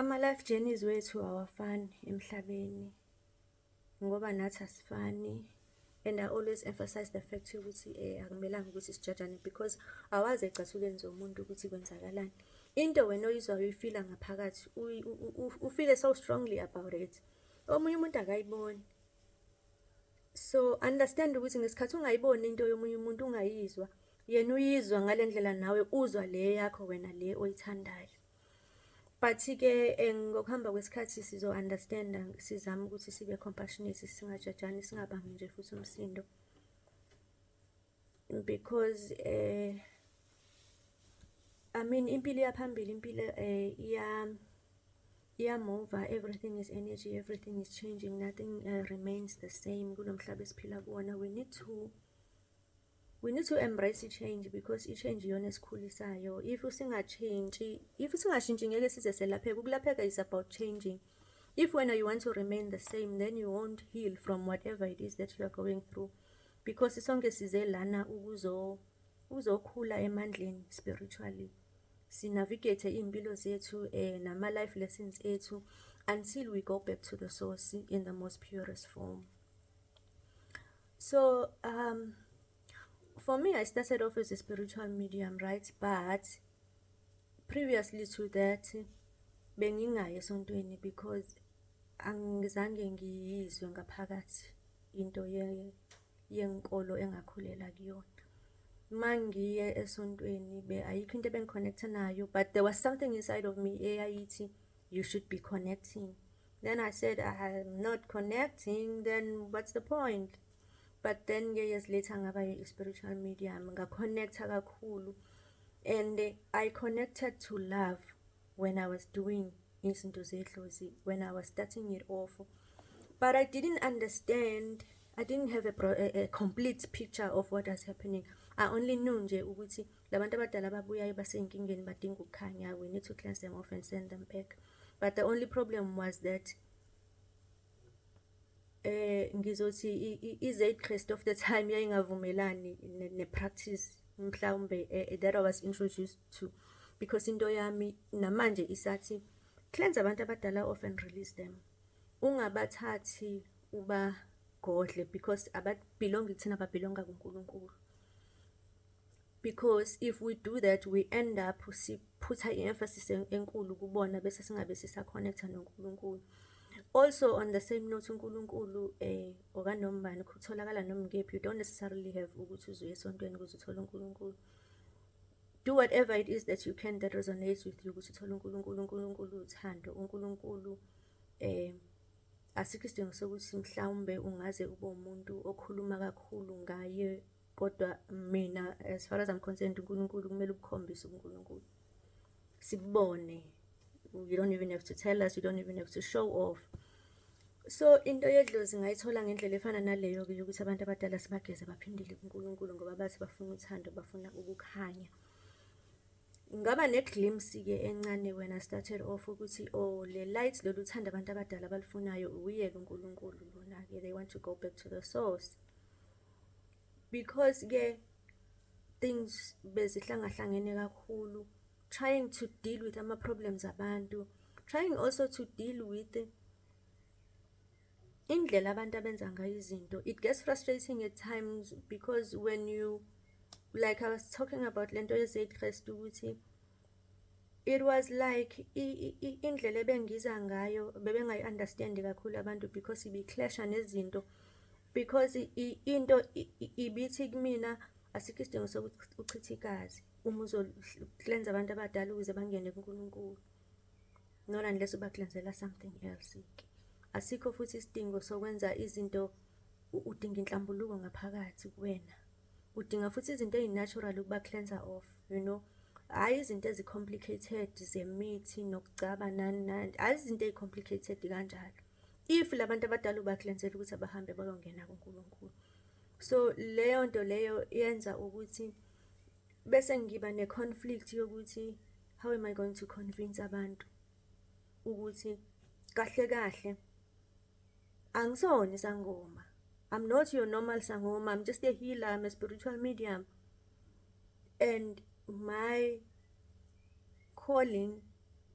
Ama-life journeys wethu awafani emhlabeni ngoba nathi asifani and I always emphasise the fact yokuthi akumelanga ukuthi sijajane because awazi ey'cathulweni zomuntu ukuthi kwenzakalani. Into wena oyizwayo uyi-feel-a ngaphakathi, u-feel-e so strongly about it, omunye umuntu akayiboni. So, understand ukuthi ngesikhathi ungayiboni into yomunye umuntu, ungayizwa, yena uyizwa ngale ndlela nawe uzwa le yakho wena le oyithandayo. But-ke ngokuhamba kwesikhathi sizo-understand-a, sizame ukuthi sibe compassionate, singajajani, singabangi nje futhi umsindo. Because I mean, impilo iya phambili, impilo iya-move-a, everything is energy, everything is changing, nothing remains the same kulo mhlaba esiphila kuwona. We need to embrace i-change because i-change iyona esikhulisayo. If singa-change-i, if singashintshi, ngeke size selapheke. Ukulapheka is about changing. If wena you want to remain the same, then you won't heal from whatever it is that you are going through. Because sonke size lana ukuzokhula emandleni spiritually. Si-navigate iy'mpilo zethu nama-life lessons ethu until we go back to the source in the most purest form. So, for me, I started off as a spiritual medium, right? But previously to that, bengingayi esontweni because angizange ngiyizwe ngaphakathi into yenkolo engakhulela kuyona. Uma ngiye esontweni, ayikho into ebengi-connect-a nayo, but there was something inside of me eyayithi you should be connecting. Then I said, "I'm not connecting, then what's the point?" But then-ke years later ngaba i-spiritual medium, nga-connect-a kakhulu and I connected to love when I was doing izinto zedlozi, when I was starting it off. But I didn't understand, I didn't have a complete picture of what was happening. I only knew nje ukuthi labantu abadala ababuyayo basey'nkingeni, badinga ukukhanya, we need to cleanse them off and send them back. But the only problem was that ngizothi i-zeitgeist of the time yayingavumelani ne-practice mhlawumbe that I was introduced to, because into yami namanje isathi cleanse abantu abadala off and release them. Ungabathathi ubagodle because aba-belong-i kuthina, ba-belong-a kuNkulunkulu. Because if we do that, we end up siphutha i-emphasis enkulu kubona bese singabe sisa-connect-a noNkulunkulu. Also, on the same note, uNkulunkulu okanoma ubani, kutholakala noma ikephi. You don't necessarily have ukuthi uze uye esontweni ukuze uthole uNkulunkulu. Do whatever it is that you can that resonates with you ukuthi uthole uNkulunkulu. uNkulunkulu uthando, uNkulunkulu asikho isidingo sokuthi mhlawumbe ungaze ube umuntu okhuluma kakhulu ngaye, kodwa mina, as far as I'm concerned, uNkulunkulu kumele ukukhombise uNkulunkulu. Sikubone. You don't even have to tell us, you don't even have to show off. So into yedlozi ngayithola ngendlela efana naleyo-ke yokuthi abantu abadala sibageze baphindele kuNkulunkulu ngoba bathi bafuna uthando, bafuna ukukhanya. Ngaba ne-glimpse-ke encane when I started off ukuthi, oh, le light, lolu thando abantu abadala abalufunayo, uyeke uNkulunkulu lona-ke, they want to go back to the source. Because-ke things bezihlangahlangene kakhulu, trying to deal with ama-problems abantu, trying also to deal with indlela abantu abenza ngayo izinto. It gets frustrating at times because when you, like I was talking about lento ye-zeitgeist, ukuthi it was like indlela ebengiza ngayo bebengayi-understand-i kakhulu abantu because ibi-clash-a nezinto, because into ibithi kumina asikho isidingo sokuthi uchithe igazi uma uzo-cleanse abantu abadala ukuze bangene kuNkulunkulu. Not unless uba-cleanse-ela something else-ke. Asikho futhi isidingo sokwenza izinto, udinga inhlambuluko ngaphakathi kuwena. Udinga futhi izinto eyi-natural ukuba-cleanse-a off. Hhayi izinto ezi-complicated zemithi nokugcaba nani nani, hhayi izinto eyi-complicated kanjalo. If la bantu abadala uba-cleanse-ela ukuthi abahambe bayongena kuNkulunkulu. So, leyo nto leyo yenza ukuthi bese ngiba ne-conflict yokuthi how am I going to convince abantu ukuthi kahle kahle angisona isangoma. I'm not your normal sangoma, I'm just a healer, I'm a spiritual medium. And my calling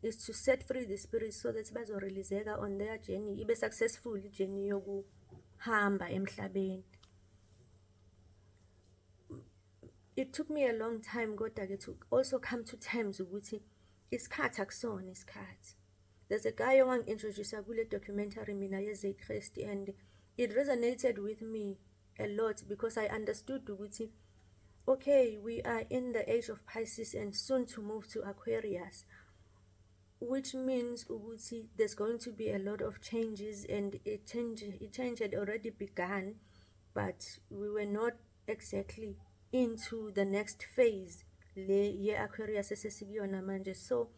is to set free the spirits so that bazo-release-eka on their journey, ibe successful i-journey yokuhamba emhlabeni. It took me a long time kodwa-ke to also come to terms ukuthi isikhathi akusona isikhathi. There's a guy owangi-introduce-a kule documentary mina ye-Zeitgeist, and it resonated with me a lot because I understood ukuthi, okay, we are in the age of Pisces and soon to move to Aquarius, which means ukuthi there's going to be a lot of changes, and a change had already begun, but we were not exactly into the next phase le ye-Aquarius esesikuyona manje. So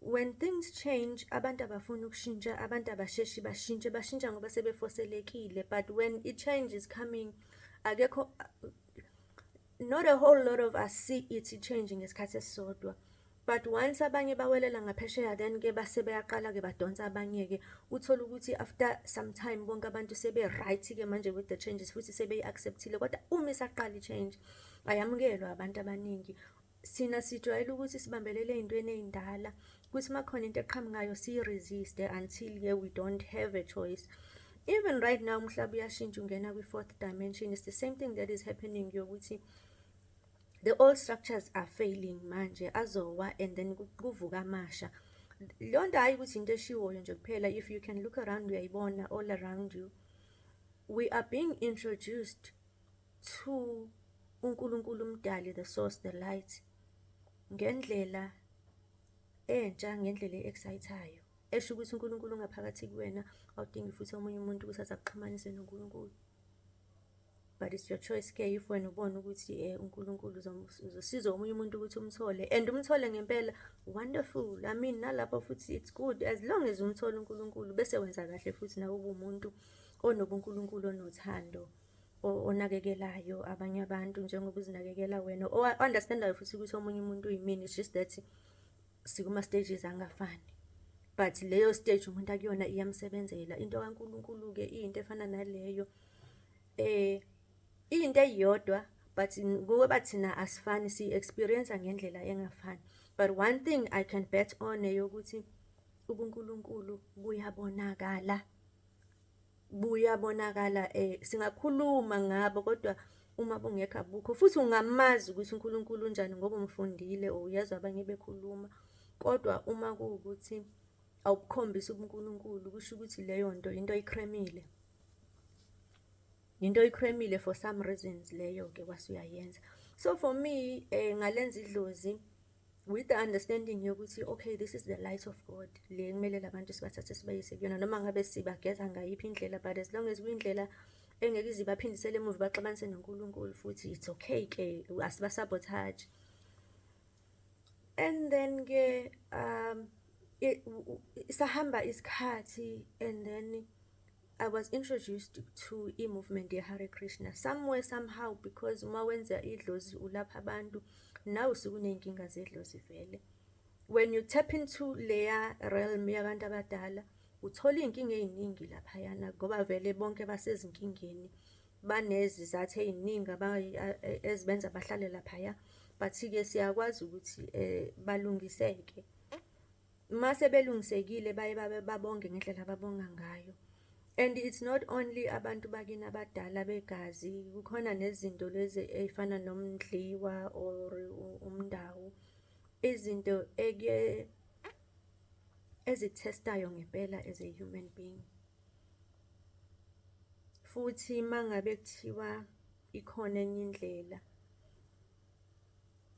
when things change, abantu abafuni ukushintsha, abantu abasheshi bashintshe, bashintsha ngoba sebefoselekile. But when i-change is coming, akekho, not a whole lot of us see it change ngesikhathi esisodwa. But once abanye bawelela ngaphesheya, then-ke base beyaqala-ke badonsa abanye-ke, uthole ukuthi after some time bonke abantu sebe-right-ke manje with the changes, futhi sebeyi-accept-ile. Kodwa uma isaqala i-change, ayamukelwa abantu abaningi. Thina sijwayele ukuthi sibambelele ey'ntweni ey'ndala, kuthi uma kukhona into eqhamukayo siyi-resist-e until-ke we don't have a choice. Even right now, umhlaba uyashintsha, ungena kwi-fourth dimension. It's the same thing that is happening, yokuthi the old structures are failing manje, azowa and then kuvuka amasha. Leyo nto hhayi ukuthi into eshiwoyo nje kuphela. If you can look around, uyayibona all around you. We are being introduced to uNkulunkulu uMdali, the source, the light, ngendlela entsha, ngendlela e-excite-ayo, esho ukuthi uNkulunkulu ungaphakathi kuwena, awudingi futhi omunye umuntu ukuthi aze akuxhumanise noNkulunkulu. But it's your choice-ke if wena ubona ukuthi uNkulunkulu uzosiza omunye umuntu ukuthi umthole and umthole ngempela, wonderful. I mean, nalapho futhi it's good as long as umthola uNkulunkulu, bese wenza kahle futhi nawe ube umuntu onobuNkulunkulu, onothando, onakekelayo abanye abantu njengoba uzinakekela wena, o-understand-ayo futhi ukuthi omunye umuntu uyimina, it's just that sikuma-stages angafani. But leyo stage umuntu akuyona iyamsebenzela. Into kaNkulunkulu-ke iyinto efana naleyo. Iyinto eyodwa, but ngoba thina asifani, siyi-experience-a ngendlela engafani. But one thing I can bet on eyokuthi ubuNkulunkulu buyabonakala, buyabonakala. Singakhuluma ngabo, kodwa uma bungekho abukho. Futhi ungamazi ukuthi uNkulunkulu unjani ngoba umfundile or uyezwa abanye bekhuluma, kodwa uma kuwukuthi awubukhombisi ubuNkulunkulu, kusho ukuthi leyo nto into oyi-claim-ile. Into oyi-claim-ile for some reasons leyo-ke wase uyayenza. So for me, ngalenza idlozi with the understanding yokuthi, okay, this is the light of God, le ekumele la bantu sibathathe sibayise kuyona, noma ngabe sibageza ngayiphi indlela, but as long as kuyindlela engeke ize ibaphindisele emuva, ibaxabanise noNkulunkulu futhi, it's okay-ke, asiba-sabotage. And then-ke sahamba isikhathi and then I was introduced to i-movement ye-Hare Krishna somewhere, somehow, because uma wenza idlozi ulapha abantu, nawe usuke uney'nkinga zedlozi vele. When you tap into leya realm yabantu abadala, uthola iy'nkinga ey'ningi laphayana ngoba vele bonke basezinkingeni, banezizathu ey'ningi ezibenza bahlale laphaya. But-ke siyakwazi ukuthi balungiseke. Mase belungisekile, baye babonge ngendlela ababonga ngayo. And it's not only abantu bakini abadala begazi, kukhona nezinto lezi ey'fana nomdliwa or umndawu, izinto ekuye eziku-test-ayo ngempela as a human being. Futhi uma ngabe kuthiwa ikhona enye indlela,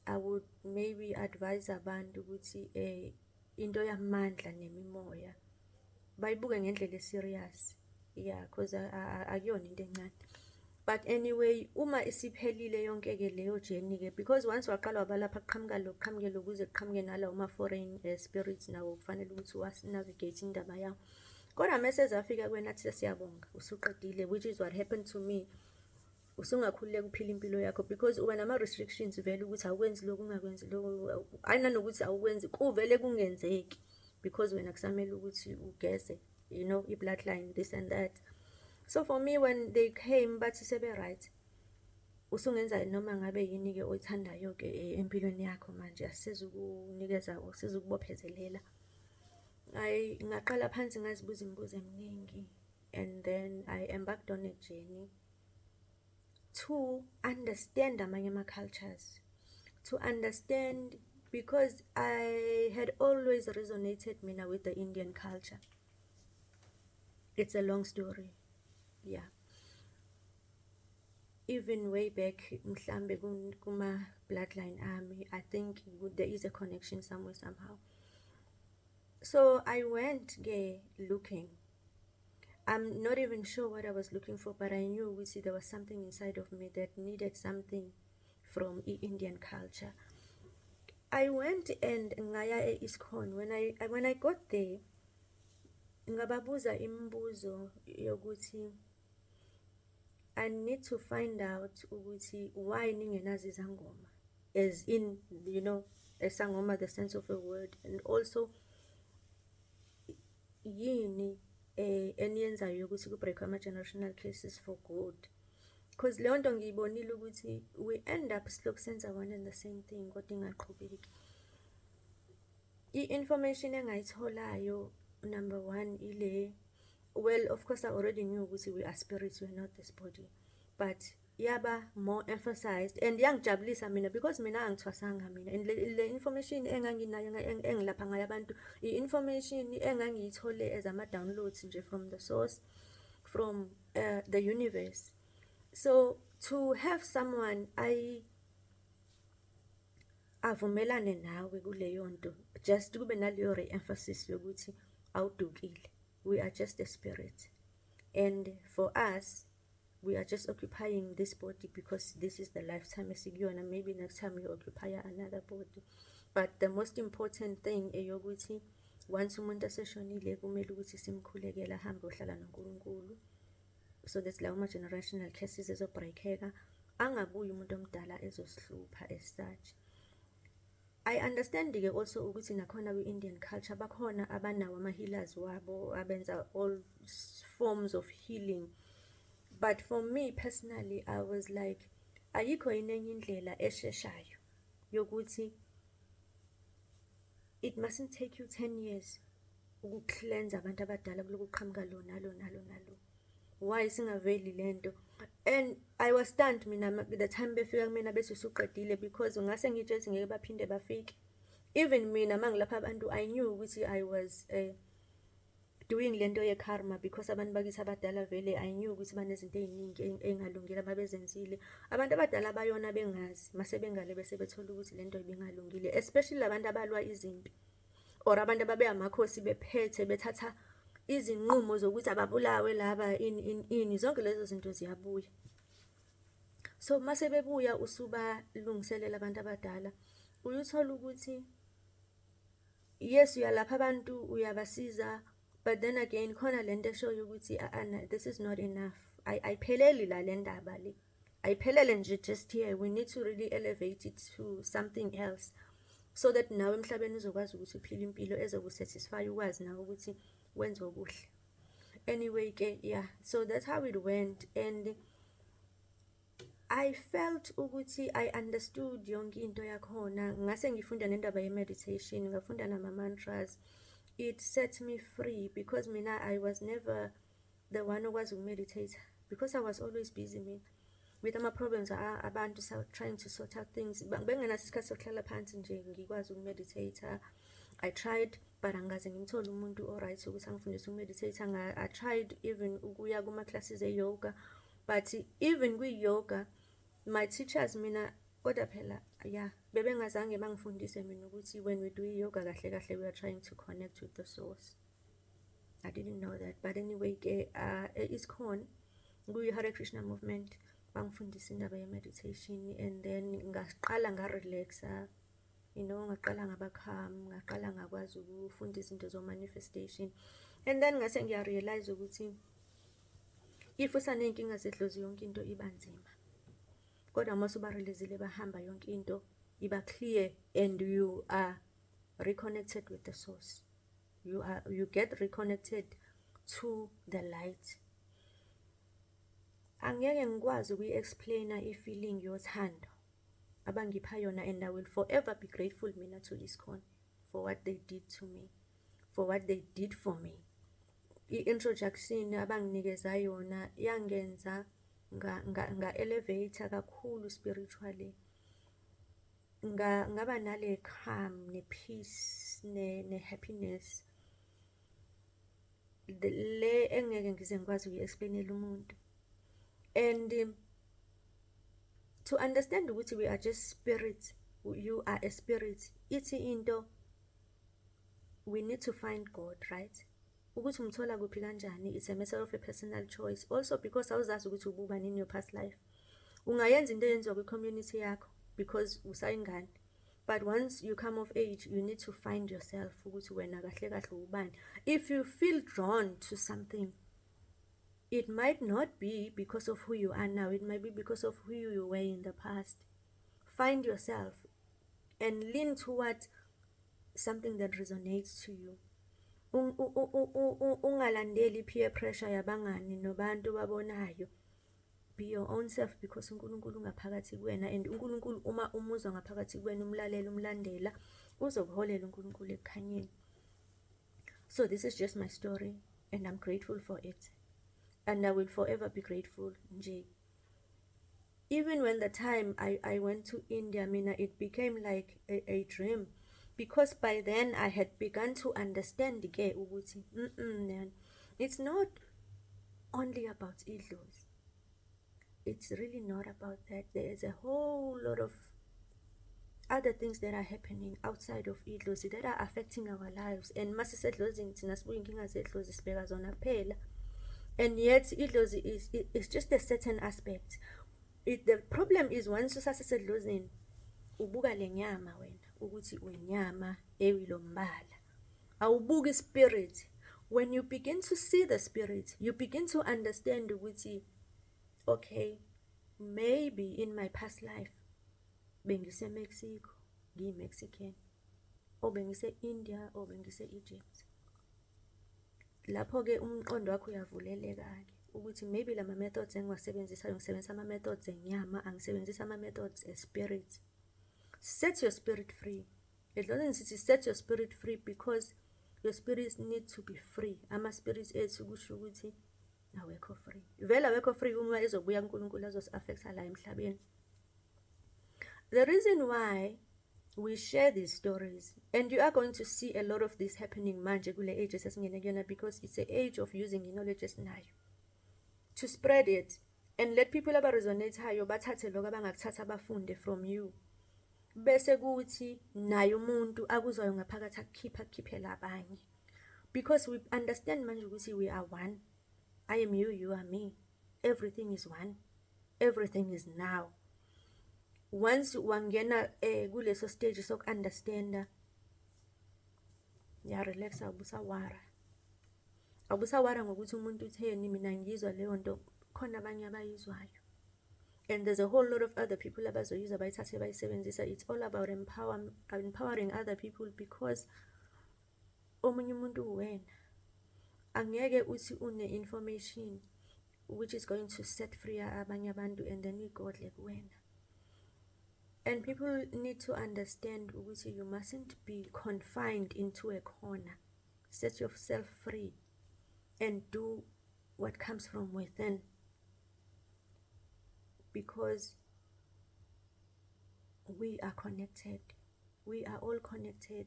I would maybe advise abantu ukuthi into yamandla nemimoya bayibuke ngendlela e-serious. Yeah, 'cause akuyona into encane. But anyway, uma isiphelile yonke-ke leyo journey-ke, because once waqala wabalapha, kuqhamuka lo, kuqhamuke lo, kuze kuqhamuke nalawo ma-foreign spirits, nawo kufanele ukuthi uwa-navigate indaba yawo. Kodwa mese zafika kuwena athi siyabonga, usuqedile, which is what happened to me. Usungakhululeka uphile impilo yakho because uba nama-restrictions vele ukuthi awukwenzi lokhu, ungakwenzi lokhu, hhayi nanokuthi awukwenzi, kuvele kungenzeki because wena kusamele ukuthi ugeze i-bloodline, this and that. So for me, when they came bathi sebe-right, Usungenza noma ngabe yini-ke oyithandayo-ke empilweni yakho manje, asizukunikeza, asizukubophezelela. Hhayi, ngaqala phansi ngazibuza imibuzo eminingi and then I embarked on a journey to understand amanye ama-cultures, to understand because I had always resonated mina with the Indian culture. It's a long story, yeah. Even way back, mhlambe kuma-bloodline ami, I think there is a connection somewhere, somehow. So I went-ke looking. I'm not even sure what I was looking for, but I knew ukuthi there was something inside of me that needed something from i-Indian culture. I went and ngaya e-ISKCON. When I got there, ngababuza imibuzo yokuthi I need to find out ukuthi why ningenazo izangoma, as in, a sangoma, the sense of a word, and also yini eniyenzayo ukuthi ku-break ama-generational curses for good, because leyo nto ngiyibonile ukuthi we end up silokhu senza one and the same thing kodwa ingaqhubeki. I-information engayitholayo, number one, ile, well, of course I already knew ukuthi we are spirits, we are not this body, but yaba more emphasized and yangijabulisa mina because mina angithwasanga mina and le information enganginayo engilapha ngayo abantu, i-information engangiyithole as ama-downloads nje from the source, from the universe. So to have someone I avumelane nawe kuleyo nto, just kube naleyo re-emphasis yokuthi awudukile, we are just a spirit and for us we are just occupying this body because this is the lifetime esikuyona. Maybe next time you occupy another body, but the most important thing eyokuthi once umuntu eseshonile, kumele ukuthi simkhulekele ahambe ohlala noNkulunkulu, so that lawo ma-generational curses ezo-break-eka, angabuyi umuntu omdala ezosihlupha as such. I understand-ke also ukuthi nakhona kwi-Indian culture bakhona abanawo ama-healers wabo abenza all forms of healing, but for me personally, I was like, ayikho yini enye indlela esheshayo yokuthi it mustn't take you 10 years uku-cleanse abantu abadala kuloku kuqhamuka lo nalo nalo nalo? Why singaveli lento? And I was stunned mina the time befika kumina bethi usuqedile, because ngase ngitshela ngeke baphinde bafike. Even mina mangilapha abantu, I knew ukuthi I was doing lento ye-karma because abantu bakithi abadala vele, I knew ukuthi banezinto ey'ningi ey'ngalungile ababezenzile. Abantu abadala bayona bengazi, mase bengale bese bethola ukuthi lento ibingalungile, especially labantu abalwa izimpi or abantu ababe amakhosi, bephethe, bethatha izinqumo zokuthi ababulawe laba, ini ini ini, zonke lezo zinto ziyabuya. So mase bebuya, usubalungiselela abantu abadala, uye uthole ukuthi yes, uyalapha abantu, uyabasiza, but then again khona lento eshoyo ukuthi a-ana, this is not enough. Ayipheleli la le ndaba le, ayiphelele nje just here. We need to really elevate it to something else so that nawe emhlabeni uzokwazi ukuthi uphile impilo ezoku-satisfy, ukwazi nawe ukuthi wenze okuhle. Anyway-ke, yeah, so that's how it went and I felt ukuthi I understood yonke into yakhona. Ngase ngifunda nendaba ye-meditation, ngafunda nama-mantras. It set me free because mina I was never the one okwazi uku-meditate because I was always busy mina with ama-problems abantu, trying to sort out things. Bengenaso isikhathi sokuhlala phansi nje ngikwazi uku-meditate. I tried, but angikaze ngimthole umuntu o-right ukuthi angifundise uku-meditate. I tried even ukuya kuma-classes e-yoga, but even kwi-yoga, my teachers mina, kodwa phela, yeah, bebengazange bangifundise mina ukuthi when we do i-yoga, kahle kahle we are trying to connect with the source. I didn't know that. But anyway-ke, e-ISKCON, kuyi-Hare Krishna movement, bangifundisa indaba ye-meditation and then ngaqala nga-relax-a, ngaqala ngaba calm, ngaqala ngakwazi ukufunda izinto zo-manifestation. And then ngase ngiya-realize ukuthi if usaney'nkinga zedlozi, yonke into iba nzima. Kodwa uma usuba-release-ile bahamba, yonke into iba clear and you are reconnected with the source. You get reconnected to the light. Angeke ngikwazi ukuyi-explain-a i-feeling yothando abangipha yona and I will forever be grateful mina to ISKCON for what they did to me, for what they did for me. I-introduction abanginikeza yona yangenza nga-elevate-a kakhulu spiritually. Ngaba nale calm, ne-peace, ne-happiness le engeke ngize ngikwazi ukuyi-explain-ela umuntu. And to understand ukuthi we are just spirits, you are a spirit. Ithi into, we need to find God, right? Ukuthi umthola kuphi, kanjani, it's a matter of a personal choice. Also because awuzazi ukuthi ububani in your past life. Ungayenza into eyenziwa kwi-community yakho because usayingane. But once you come of age, you need to find yourself ukuthi wena kahle kahle ubani. If you feel drawn to something, it might not be because of who you are now, it might be because of who you were in the past. Find yourself and lean towards something that resonates to you. Ungalandeli peer pressure yabangani nobantu babonayo. Be your own self because uNkulunkulu ungaphakathi kuwena and uNkulunkulu uma umuzwa ngaphakathi kuwena, umlalela, umlandela, uzokuholela uNkulunkulu ekukhanyeni. So this is just my story and I'm grateful for it. And I will forever be grateful nje. Even when the time I went to India, mina, it became like a dream because by then I had begun to understand ke ukuthi man, it's not only about idlozi. It's really not about that. There is a whole lot of other things that are happening outside of idlozi that are affecting our lives. And masisedlozini thina sibuka inkinga zedlozi, sibheka zona kuphela. And yet idlozi is just a certain aspect. The problem is once usasesedlozini ubuka le nyama wena ukuthi uyinyama eyilombala. Awubuki spirit. When you begin to see the spirit, you begin to understand ukuthi okay, maybe in my past life bengise-Mexico, ngiyi-Mexican, or bengise-India, or bengise-Egypt. Lapho-ke umqondo wakho uyavuleleka-ke ukuthi maybe lama methods engiwasebenzisayo, ngisebenzisa ama-methods enyama, angisebenzisi ama-methods e-spirit. Set your spirit free. Edlozini sithi set your spirit free because your spirits need to be free. Ama-spirits ethu kusho ukuthi awekho free. Vele awekho free uma ezobuya kuNkulunkulu azosi-affect-a la emhlabeni. The reason why we share these stories, and you are going to see a lot of this happening manje kule age esesingene kuyona, because it's an age of using knowledge esinayo to spread it and let people aba-resonate-ayo bathathe lokho abangakuthatha, bafunde from you, bese kuthi naye umuntu akuzwayo ngaphakathi akukhipha, akukhiphela abanye, because we understand manje ukuthi we are one. I am you, you are me, everything is one, everything is now. Once wangena kuleso stage soku-understanda, ya-relaxa, awubusawara, awubusawara ngokuthi umuntu utheni, mina ngiyizwa leyo nto, khona abanye abayizwayo and there's a whole lot of other people abazoyizwa, bayithathe, bayisebenzisa. It's all about empowering other people because omunye umuntu uwena angeke uthi une-information which is going to set free abanye abantu and then uyigodle kuwena. And people need to understand ukuthi you mustn't be confined into a corner. Set yourself free and do what comes from within because we are connected. We are all connected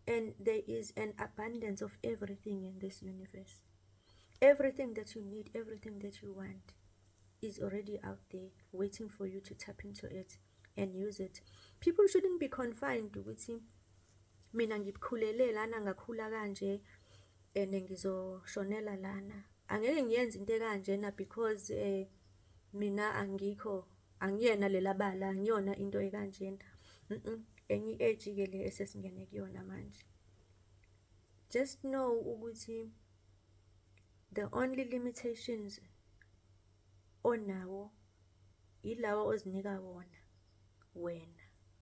and there is an abundance of everything in this universe. Everything that you need, everything that you want is already out there waiting for you to tap into it and use it. People shouldn't be confined ukuthi mina ngikhulele lana, ngakhula kanje and ngizoshonela lana, angeke ngiyenze into ekanjena because mina angikho, angiyena lela bala, angiyona into ekanjena. Enye i-age-ke le esesingene kuyona manje. Just know ukuthi the only limitations onawo ilawa ozinika wona wena.